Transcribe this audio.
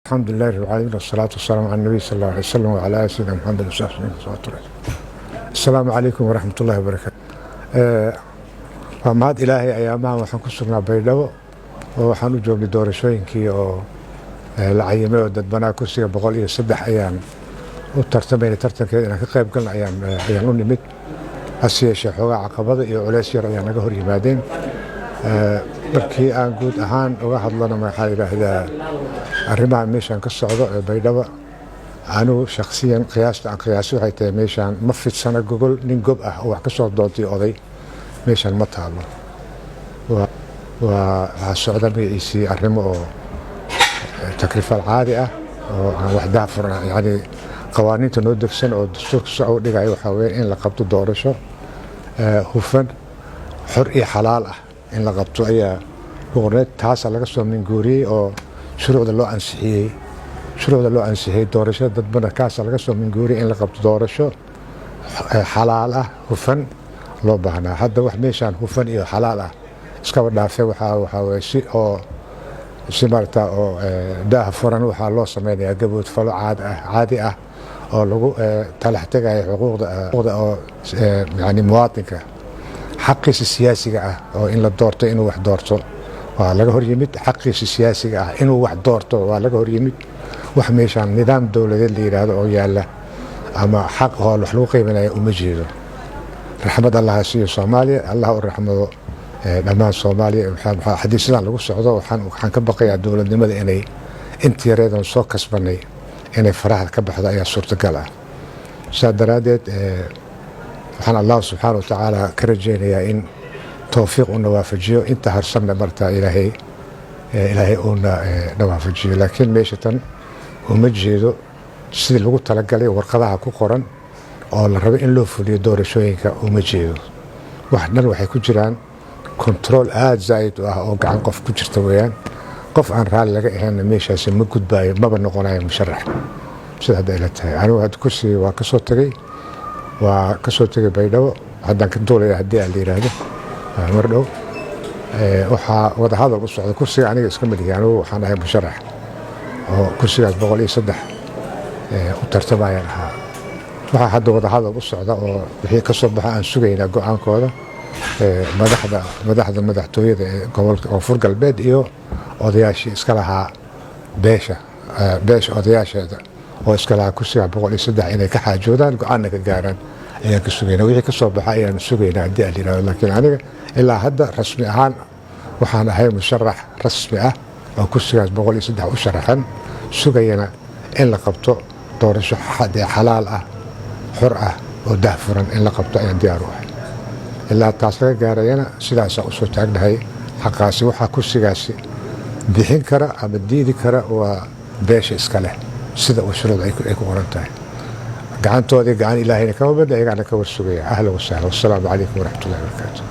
الحمد لله رب العالمين، والصلاة والسلام على النبي صلى الله عليه وسلم وعلى آل سيدنا محمد وصحبه وسلم. السلام عليكم ورحمة الله وبركاته. Waa mahad Ilaahay. Ayaamahan waxaan ku sugnaa Baydhabo oo waxaan u joognay doorashooyinkii oo la cayimay oo dadbanaa. Kursiga 103 ayaan u tartamaynay. Tartankeeda inaan ka qayb galna ayaan u nimid. Hase yeeshee, xoogaa caqabada iyo culays yar ayaa naga hor yimaadeen. Markii aan guud ahaan uga hadlana, maxaa yidhaahdaa, arrimaha meeshaan ka socdo ee Baydhabo, anigu shakhsiyan qiyaasta aan qiyaasay waxay tahay meeshaan ma fidsana gogol nin gob ah oo wax ka soo doontay oday meeshaan ma taalo. Waa waxaa socda magaciisii arrimo oo takrifaal caadi ah oo aan wax daahfuran, yani qawaaniinta noo degsan oo dastuurka soo u dhigayo waxaa weeye in la qabto doorasho hufan, xor iyo xalaal ah in la qabto ayaa ku qorneed. Taasaa laga soo minguuriyey oo shuruucda loo ansixiyey doorashada dadbana kaasaa laga soo minguuriyey in la qabto doorasho xalaal ah, hufan loo baahnaa. Hadda wax meeshaan hufan iyo xalaal ah iskaba dhaafe, waxaa weye si oo si maarata oo daaha furan waxaa loo sameynayaa gabood falo caadi ah oo lagu talax tegayo xuquuqda oo yani muwaatinka xaqiisa siyaasiga ah oo in la doorto, inuu wax doorto waa laga hor yimid. Xaqiisa siyaasiga ah inuu wax doorto waa laga hor yimid. Wax meeshaan nidaam dowladeed la yidhaahdo oo yaalla ama xaq oo wax lagu qiimanaya uma jeedo. Raxmad Allaha siiyo Soomaaliya, Allah u raxmado dhammaan Soomaaliya. Haddii sidaan lagu socdo, waxaan ka baqayaa dowladnimada inay intii yareedan soo kasbanay inay faraha ka baxdo ayaa suurtagal ah. Saa daraaddeed, waxaan Allah subxaana wa tacaala ka rajaynayaa in towfiiq uuna waafajiyo, inta harsanna martaa Ilaahay uuna na waafajiyo. Laakiin meesha tan uma jeedo sidii lagu talagalay warqadaha ku qoran oo la rabo in loo fuliyo doorashooyinka. Uma jeedo. Wax dhan waxay ku jiraan control aada zaa'id u ah oo gacan qof ku jirta weeyaan. Qof aan raalli laga ahaynna meeshaasi ma gudbaayo, maba noqonayo musharax, sida hadda ila tahay. Anigu hadda kursiga waa kasoo tegay Baydhabo. Haddaan ka duulaya haddii aan la yidhaahdo mar dhow. Waxaa wadahadal u socda kursiga. Aniga iska malihi, anigu waxaan ahay musharax oo kursigaas 103 u tartamayaan ahaa. Waxaa hadda wadahadal u socda oo wixii ka soo baxa aan sugaynaa go-aankooda madaxda madaxtooyada ee gobolka Koonfur Galbeed iyo odayaashii iska lahaa beesha, odayaasheeda oo iska lahaa kursiga 103 inay ka xaajoodaan, go-aanna ka gaaraan ayaan ka sugaynaa. Wixii ka soo baxa ayaan sugaynaa haddii aan yidhahdo. Laakiin aniga ilaa hadda rasmi ahaan waxaan ahay musharax rasmi ah oo kursigaas 103 u sharaxan, sugayana in la qabto doorasho xalaal ah, xor ah oo dahfuran in la qabto ayaan diyaar u ahay. Ilaa taas laga gaarayana sidaasaa usoo taagnahay. Xaqaasi waxaa kursigaasi bixin kara ama diidi kara waa beesha iska leh, sida uu shuruud ay ku qoran tahay. Gacantoodii gacan Ilaahayna kama badna, iyagaana ka warsugaya. Ahlan wasahlan, wassalaamu calaykum waraxmatullahi wabarakaatu.